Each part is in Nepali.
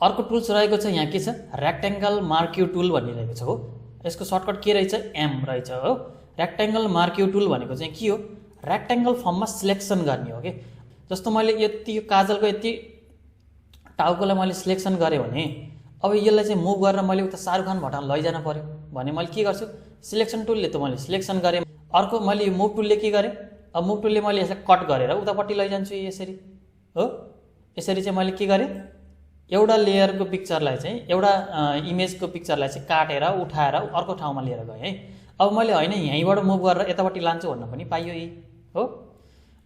अर्को टुल्स रहेको छ यहाँ के छ रेक्टेंगल मार्क्यू टुल भन्ने रहेको छ हो। यसको सर्टकट के रहेछ एम रहेछ हो। रेक्टेंगल मार्क्यू टुल भनेको चाहिँ के हो रेक्टेंगल फर्ममा सिलेक्सन गर्ने हो के। जस्तो मैले यति यो काजलको यति टाउकोलाई मैले सिलेक्सन गरेँ भने अब यसलाई चाहिँ मुभ गरेर मैले उता शाहरुख खान भटान लैजान पर्यो भने मैले के गर्छु सिलेक्सन टुलले त मैले सिलेक्सन गरेँ। अर्को मैले यो मुभ टुलले के गरेँ अब मुभ टुलले मैले यसलाई कट गरेर उतापट्टि लैजान्छु यसरी हो। यसरी चाहिँ मैले के गरेँ एउटा लेयरको पिक्चरलाई चाहिँ एउटा इमेजको पिक्चरलाई चाहिँ काटेर उठाएर अर्को ठाउँमा लिएर गएँ है। अब मैले होइन यहीँबाट मुभ गरेर यतापट्टि लान्छु भन्न पनि पाइयो यही हो।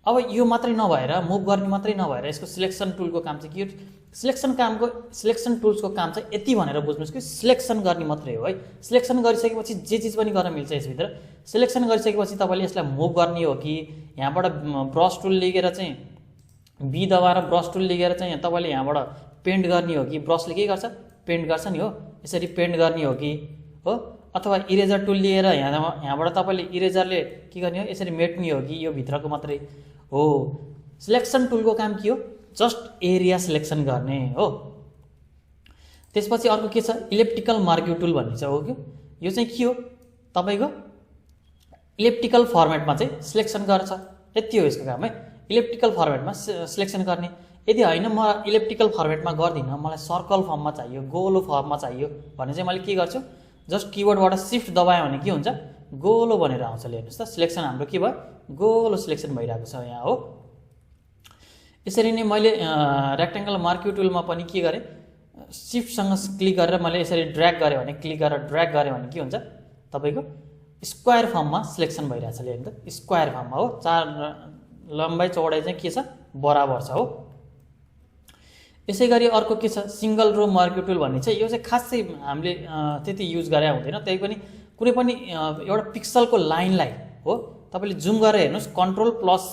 अब यो मात्रै नभएर मुभ गर्ने मात्रै नभएर यसको सिलेक्सन टुलको काम चाहिँ के हो सिलेक्सन टुल्सको काम चाहिँ यति भनेर बुझ्नुहोस् कि सिलेक्सन गर्ने मात्रै हो है। सिलेक्सन गरिसकेपछि जे चिज पनि गर्न मिल्छ यसभित्र। सिलेक्सन गरिसकेपछि तपाईँले यसलाई मुभ गर्ने हो कि यहाँबाट ब्रस टुल लिएर चाहिँ बी दबाएर ब्रस टुल लिएर चाहिँ तपाईँले यहाँबाट पेन्ट गर्ने हो कि ब्रसले के गर्छ पेन्ट गर्छ नि हो यसरी पेन्ट गर्ने हो कि हो। अथवा इरेजर टुल लिएर यहाँबाट तपाईँले इरेजरले के गर्ने हो यसरी मेट्ने हो कि यो भित्रको मात्रै हो। सिलेक्सन टुलको काम के हो जस्ट एरिया सिलेक्सन गर्ने हो। त्यसपछि अर्को के छ इलेप्टिकल मार्क्यू टुल भन्ने छ हो कि यो चाहिँ के हो तपाईँको इलेप्टिकल फर्मेटमा चाहिँ सिलेक्सन गर्छ यति हो यसको काम है। इलेप्टिकल फर्मेटमा सिलेक्सन गर्ने। यदि होइन म इलेप्टिकल फर्मेटमा गर्दिनँ मलाई सर्कल फर्ममा चाहियो गोलो फर्ममा चाहियो भने चाहिँ मैले के गर्छु जस्ट किबोर्डबाट सिफ्ट दबाएँ भने के हुन्छ गोलो भनेर आउँछ। हेर्नुहोस् त सिलेक्सन हाम्रो के भयो गोलो सिलेक्सन भइरहेको छ यहाँ हो। यसरी नै मैले रेक्टेंगल मार्क्यू टुलमा पनि के गरेँ सिफ्टसँग क्लिक गरेर मैले यसरी ड्र्याग गरेँ भने क्लिक गरेर ड्र्याग गरेँ भने के हुन्छ तपाईँको स्क्वायर फर्ममा सिलेक्सन भइरहेछ। हेर्नु त स्क्वायर फर्ममा हो। चार लम्बाइ चौडाइ चाहिँ के छ बराबर छ हो। यसै गरी अर्को के छ सिंगल रो मार्क्यू टुल भन्ने चाहिँ यो चाहिँ खासै हामीले त्यति युज गरे हुँदैन। त्यही पनि कुनै पनि एउटा पिक्सलको लाइनलाई हो तपाईँले जुम गरेर हेर्नुहोस् कन्ट्रोल प्लस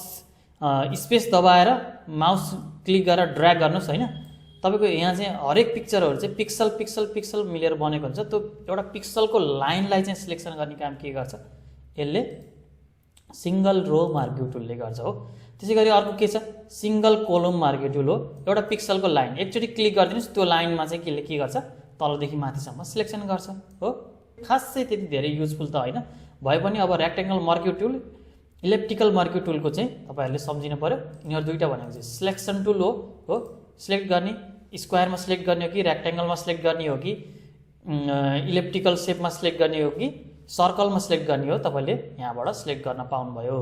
स्पेस दबाएर माउस क्लिक गरेर ड्र्याग गर्नुहोस् होइन तपाईँको यहाँ चाहिँ हरेक पिक्चरहरू चाहिँ पिक्सल पिक्सल पिक्सल मिलेर बनेको हुन्छ। त्यो एउटा पिक्सलको लाइनलाई चाहिँ सिलेक्सन गर्ने काम के गर्छ यसले सिंगल रो मार्क्यू टुलले गर्छ हो। त्यसै गरी अर्को के छ सिंगल कोलम मार्क्यू टुल हो। एउटा पिक्सलको लाइन एकचोटि क्लिक गरिदिनुहोस् त्यो लाइनमा चाहिँ केले के गर्छ तलदेखि माथिसम्म सिलेक्सन गर्छ हो। खासै त्यति धेरै युजफुल त होइन भए पनि अब rectangle marquee tool elliptical marquee टुलको चाहिँ तपाईँहरूले सम्झिनु पर्यो। यिनीहरू दुईवटा भनेको चाहिँ सिलेक्सन टुल हो सिलेक्ट गर्ने स्क्वायरमा सिलेक्ट गर्ने हो कि रेक्टेंगलमा सिलेक्ट गर्ने हो कि इलेप्टिकल सेपमा सिलेक्ट गर्ने हो कि सर्कलमा सिलेक्ट गर्ने हो तपाईँले यहाँबाट सिलेक्ट गर्न पाउनुभयो।